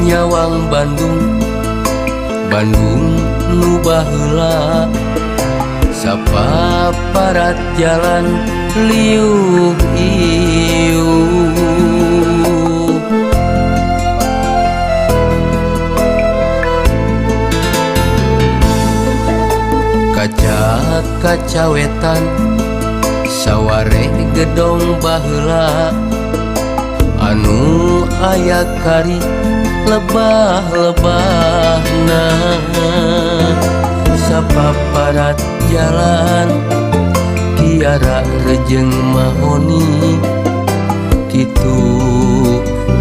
Nyawang Bandung, Bandung nu baheula, sapaparat jalan liuh iuh. Kaca-kaca wetan sawareh gedong baheula, anu aya kari lebah-lebahna. Sapaparat jalan tiara rejeng mahoni, kitu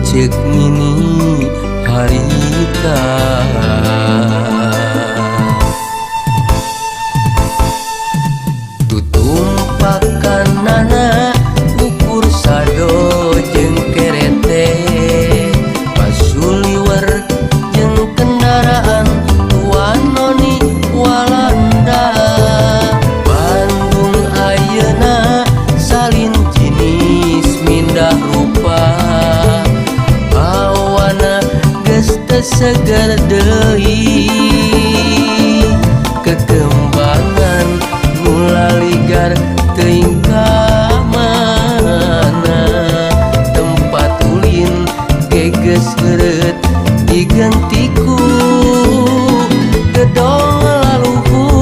ceuk nini harita. Tutumpakanana ukur sado jeung kerete, pasuliwer jeung kendaraan Tuan Noni Walanda. Bandung ayeuna salin jinis mindah rupa, awana geus teu seger deui. Kekembangan mulaligar teuing ka mana, tempat ulin ge geus heureut diganti ku gedong laluhur.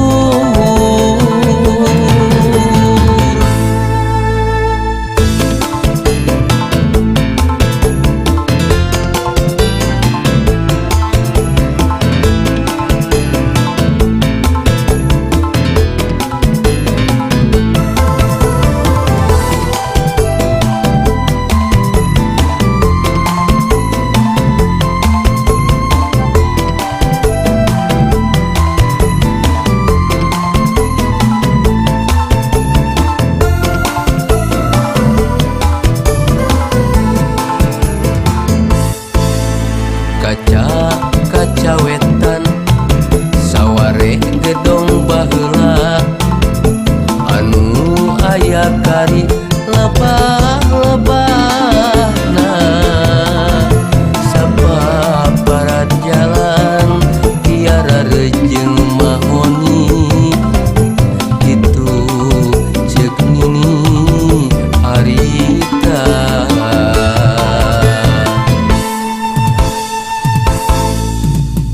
Kaca-kaca wetan sawareh gedong baheula, anu aya kari lebah-lebahna. Sapaparat jalan tiara rejeng mahoni, kitu ceuk nini harita.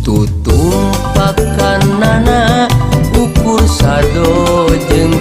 Tutumpakanana ukur sado jeung